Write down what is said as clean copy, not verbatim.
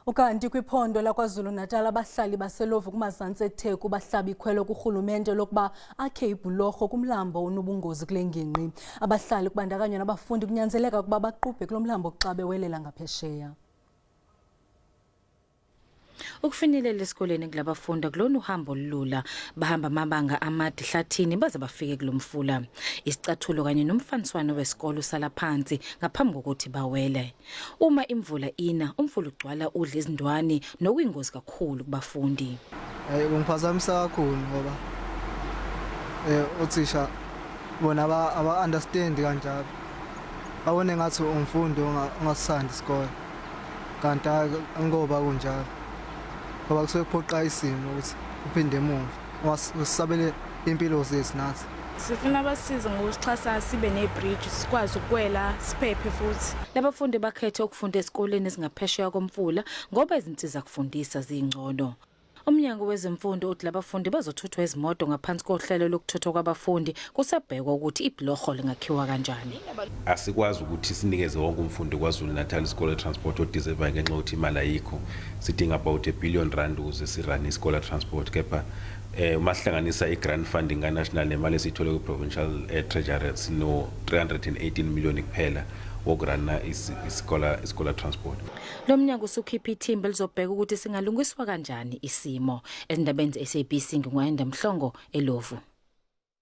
Ukanti kwiphondo laKwaZulu-Natal, abahlali baseLovu kumazantsi eTheku bahlaba ikhwelo kurhulumente lokuba akhe ibhulorho kumlambo onobungozi kule ngingqi. Abahlali, kubandakanywa nabafundi, kunyanzeleka ukuba baqubhe kulo mlambo xa bewelela ngaphesheya. Ukufinyelela esikoleni kulabafundi akulona uhambo olulula. Bahamba amabanga amade ehlathini baze bafike kulo mfula. Isicathulo kanye nomfaniswano wesikole usala phansi ngaphambi kokuthi bawele. Uma imvula ina, umfula ugcwala udla izindwani, nokuyingozi kakhulu kubafundi. Kungiphazamisa kakhulu ngoba othisha bona aba understand kanjalo. Babone ngathi umfundi ongasithandi isikole. Kanti ngoba kunjalo. Ngoba kusuke kuphoqa isimo ukuthi uphinde emuva. Usabele impilo zethu nathi. Sifuna abasize ngokusixhasa, sibe nebridge, sikwazi ukuwela siphephe futhi. Labafundi bakhethe ukufunda esikoleni esingaphesheya komfula ngoba izinsiza kufundisa zingcono. Umnyango wezemfundo uthi labafundi bazothuthwa izimoto ngaphansi kohlelo lokuthuthwa kwabafundi, kusabhekwa ukuthi ibhuloho lingakhiwa kanjani. Asikwazi ukuthi sinikeze wonke umfundi KwaZulu Natal isikole transport odeservayo ngenxa yokuthi imali ayikho. Sidinga about R1 billion ukuze sirun isikole transport, kepha uma sihlanganisa i-grant funding ka-national nemali esiyithole kwi-provincial treasury, sino 318 million kuphela wokuruna isikole transport. Lo mnyango usukhipha ithimba elizobheka ukuthi singalungiswa kanjani isimo. Ezindabeni ze-SABC, nginguAyanda Mhlongo, eLovu.